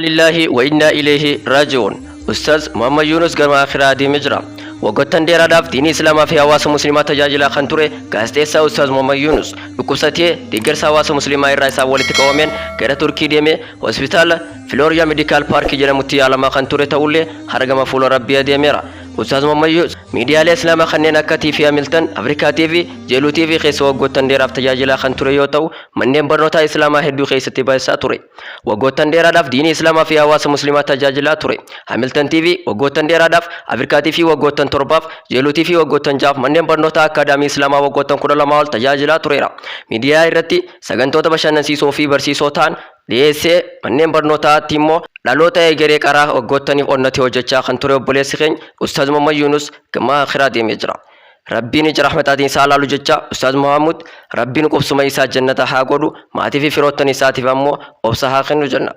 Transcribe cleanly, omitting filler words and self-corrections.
Lillaahi wa innaa ilayhi raaji'uun. Ustaaz Muhammad Yuunus gama akhiraa deemee jira. Waggoottan dheeraadhaaf diinii Islaamaa fi hawaasa Muslimaa tajaajilaa kan ture gaazexeessaa Ustaaz Muhammad Yuunus dhukkubsatee deeggarsa hawaasa Muslimaa irraa isaan walitti qabameen gara Turkii deemee hospitaala Filooriyaa Meedikaal Paarkii jedhamutti yaalamaa kan ture ta'ullee har'a gama fuula Rabbii adeemeera. Ustaaz Muhammad Yuunus miidiyaalee Islaamaa kanneen akka TV Hamilton, Afrikaa TV, Jeeluu TV keessa waggoottan dheeraaf tajaajilaa kan ture yoo ta'u manneen barnootaa Islaamaa hedduu keessatti barsiisaa ture. Waggoottan dheeraadhaaf diinii Islaamaa fi hawaasa Muslimaa tajaajilaa ture. Hamilton TV waggoottan dheeraadhaaf, Afrikaa TV waggoottan 7f, Jeeluu TV waggoottan 6f, manneen barnootaa Akkaadaamii Islaamaa waggoottan 12 ol tajaajilaa tureera. Miidiyaa irratti sagantoota bashannansiisoo fi barsiisoo ta'an dhiyeessee manneen barnootaatti immoo dhaloota egeree qaraa waggoottaniif onnatee hojjechaa kan ture obboleessi keenya Ustaaz Muhammad Yuunus gama akhiraa deemee jira. Rabbiin ija rahmataatiin isaa laalu jecha Ustaaz Muhammad Rabbiin qubsuma isaa jannata haa godhu, maatii fi firoottan isaatiif ammoo obsa haa kennu jenna.